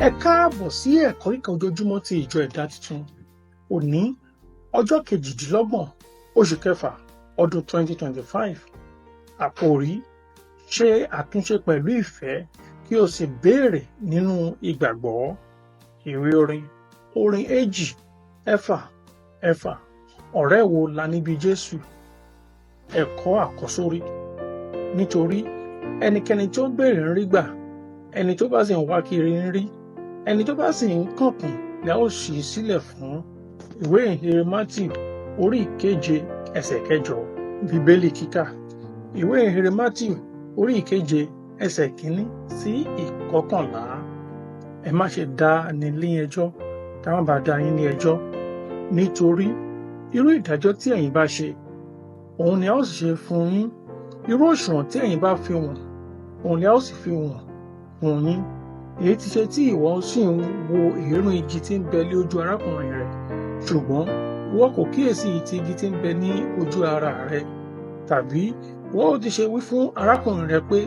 Ẹ káàbọ̀ sí ẹ̀kọ́ kíkà ojoojúmọ́ ti Ìjọ Ẹ̀dá Tuntun. Òní, ọjọ́ 28, oṣù kẹfà, ọdún 2025. Àkòrí: Ṣe àtúnṣe pẹ̀lú ìfẹ́ kí o sì béèrè nínú ìgbàgbọ́. Ìwé orin, orin 266. Ọ̀rẹ́ wo la ní bí Jésù? Ẹ̀kọ́ àkọ́sórí. Nítorí ẹnikẹ́ni tí ó béèrè ń rí gbà, ẹni tó bá sì ń wá kiri ń rí, ẹni tó bá sì ń kànkùn ni a ó ṣí sílẹ̀ fún. Ìwé Ìhìnrere Matthew, orí 7, ẹsẹ̀ 8. Bíbélì kíkà. Ìwé Ìhìnrere Matthew, orí 7, ẹsẹ̀ 1 sí 11. Ẹ má ṣe dá ni ní ẹjọ́, ká má bàa dá yín ní ẹjọ́. Nítorí irú ìdájọ́ tí ẹ̀yin bá ṣe, òun ni a ó sì ṣe fún yín. Irú òṣùwọ̀n tí ẹ̀yin bá fi wọ̀n, òun ni a ó sì fi wọ̀n fún yín. Èyí ti ṣe tí ìwọ sì ń wo èérún igi tí ń bẹ ní ojú arákùnrin rẹ, ṣùgbọ́n ìwọ kò kíyèsí ìtì igi tí ń bẹ ní ojú ara rẹ? Tàbí ìwọ ó ti ṣe wí fún arákùnrin rẹ pé,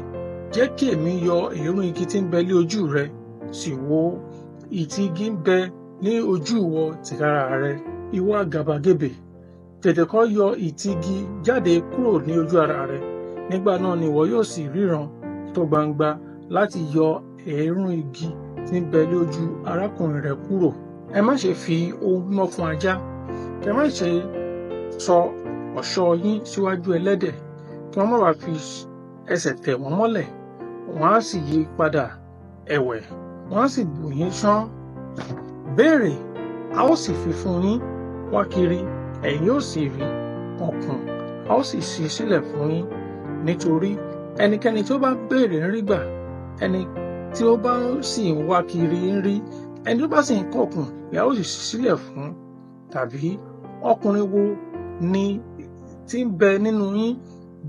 'Jẹ́ kí èmi yọ èérún igi tí ń bẹ ní ojú rẹ,' sì wo, ìtì igi ń bẹ ní ojú ìwọ tìkára rẹ? Ìwọ àgàbàgebè, tètè kọ́ yọ ìtì igi jáde kúrò ní ojú ara rẹ, nígbà náà ni ìwọ yóò sì ríran tó gbangba láti yọ èérún igi tí ń bẹ ní ojú arákùnrin rẹ kúrò. Ẹ má ṣe fi ohun mímọ́ fún ajá, kí ẹ má ṣe sọ ọ̀ṣọ́ yín síwájú ẹlẹ́dẹ̀, kí wọ́n má bàa fi ẹsẹ̀ tẹ̀ wọ́n mọ́lẹ̀, wọ́n á sì yí padà ẹ̀wẹ̀, wọ́n á sì bù yín sán. Béèrè, a ó sì fi fún yín; wá kiri, ẹ̀yin yóò sì rí; kànkùn, a ó sì ṣí sílẹ̀ fún yín. Nítorí ẹnikẹ́ni tí ó bá béèrè ń rí gbà, ẹni tí ó bá sì ń wá kiri ń rí, ẹni tí ó bá sì ń kànkùn ni a ó sì ṣí sílẹ̀ fún. Tàbí ọkùnrin wo ni tí ń bẹ nínú yín,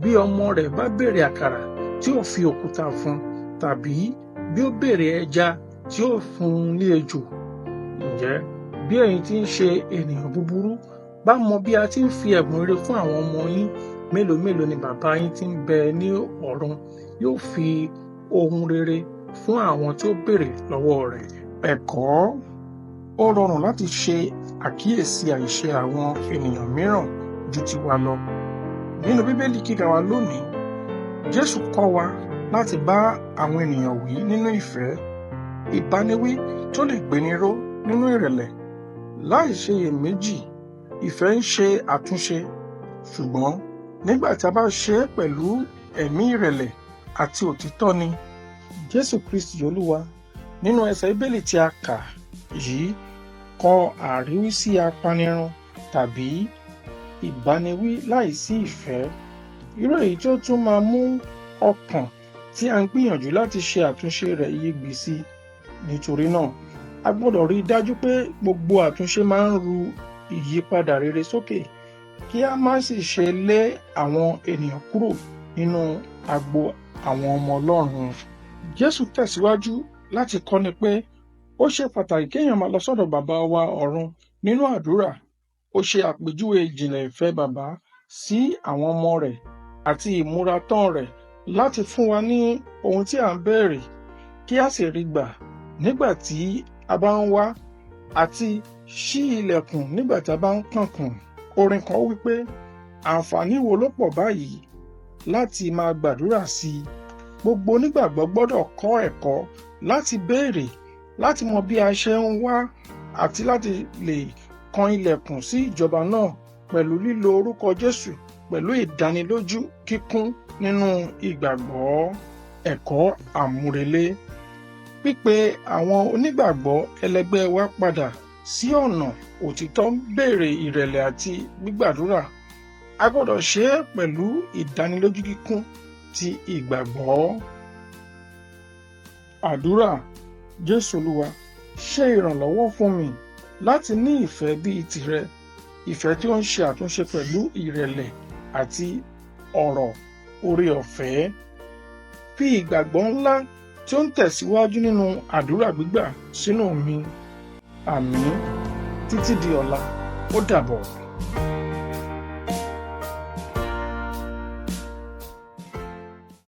bí ọmọ rẹ̀ bá béèrè àkàrà, tí ó fi òkúta fún un, tàbí bí ó béèrè ẹja, tí ó fún un ní ejò? Ǹjẹ́ bí ẹ̀yin tí ń ṣe ènìyàn búburú bá mọ bí a ti ń fi ẹ̀bùn rere fún àwọn ọmọ yín, mélòó mélòó ni Bàbá yín tí ń bẹ ní ọ̀run yóò fi ohun rere fún àwọn tí ó béèrè lọ́wọ́ rẹ̀? Ẹ̀kọ́. Ó rọrùn láti ṣe àkíyèsí àìṣe àwọn ènìyàn mìíràn ju tiwa lọ. Nínú Bíbélì kíkà wa lónìí, Jésù kọ́ wa láti bá àwọn ènìyàn wí nínú ìfẹ́, ìbániwí tó lè gbéni ró nínú ìrẹ̀lẹ̀. Láì ṣe iyèméjì, ìfẹ́ ń ṣe àtúnṣe, ṣùgbọ́n nígbà tí a bá ṣe é pẹ̀lú ẹ̀mí ìrẹ̀lẹ̀ àti òtítọ́ ni. Jésù Kristi Olúwa nínú ẹsẹ̀ Bíbélì tí a kà yìí kọ àríwísí apanirun tàbí ìbániwí láìsí ìfẹ́. Irú èyí tí ó tún máa mú ọkàn tí a ń gbìyànjú láti ṣe àtúnṣe rẹ̀ yigbì sí. Nítorí náà, a gbọ́dọ̀ rí i dájú pé gbogbo àtúnṣe máa ń ru ìyípadà rere sókè, kí a má sì ṣe lé àwọn ènìyàn kúrò nínú agbo àwọn ọmọ Ọlọ́run. Jésù tẹ̀síwájú láti kọ́ni pé ó ṣe pàtàkì kéèyàn máa lọ sọ́dọ̀ Bàbá wa ọ̀run nínú àdúrà. Ó ṣe àpèjúwe ìjìnlẹ̀ ìfẹ́ Bàbá sí àwọn ọmọ rẹ̀ àti ìmúratán rẹ̀ láti fún wa ní ohun tí à ń béèrè kí a sì rí gbà nígbà tí a bá ń wá, àti ṣí ilẹ̀kùn nígbà tí a bá ń kànkùn. Orin kan wí pé, "Àǹfààní wo ló pọ̀ báyìí láti máa gbàdúrà sí i?" Gbogbo onígbàgbọ́ gbọ́dọ̀ kọ́ ẹ̀kọ́ láti béèrè, láti mọ bí a ṣe ń wá, àti láti lè kan ilẹ̀kùn sí ìjọba náà pẹ̀lú lílo orúkọ Jésù pẹ̀lú ìdánilójú kíkún nínú ìgbàgbọ́. Ẹ̀kọ́ àmúrelé. Pípe àwọn onígbàgbọ́ ẹlẹgbẹ́ wa padà sí ọ̀nà òtítọ́ ń béèrè ìrẹ̀lẹ̀ àti gbígbàdúrà. A gbọ́dọ̀ ṣe é pẹ̀lú ìdánilójú kíkún ti ìgbàgbọ́. Àdúrà. Jésù Olúwa, ṣe ìrànlọ́wọ́ fún mi láti ní ìfẹ́ bíi tìrẹ, ìfẹ́ tí ó ń ṣe àtúnṣe pẹ̀lú ìrẹ̀lẹ̀ àti ọ̀rọ̀ oore-ọ̀fẹ́. Fi ìgbàgbọ́ ńlá tí ó ń tẹ̀síwájú nínú àdúrà gbígbà sínú mi. Àmín. Títí di ọ̀la, ó dàbọ̀.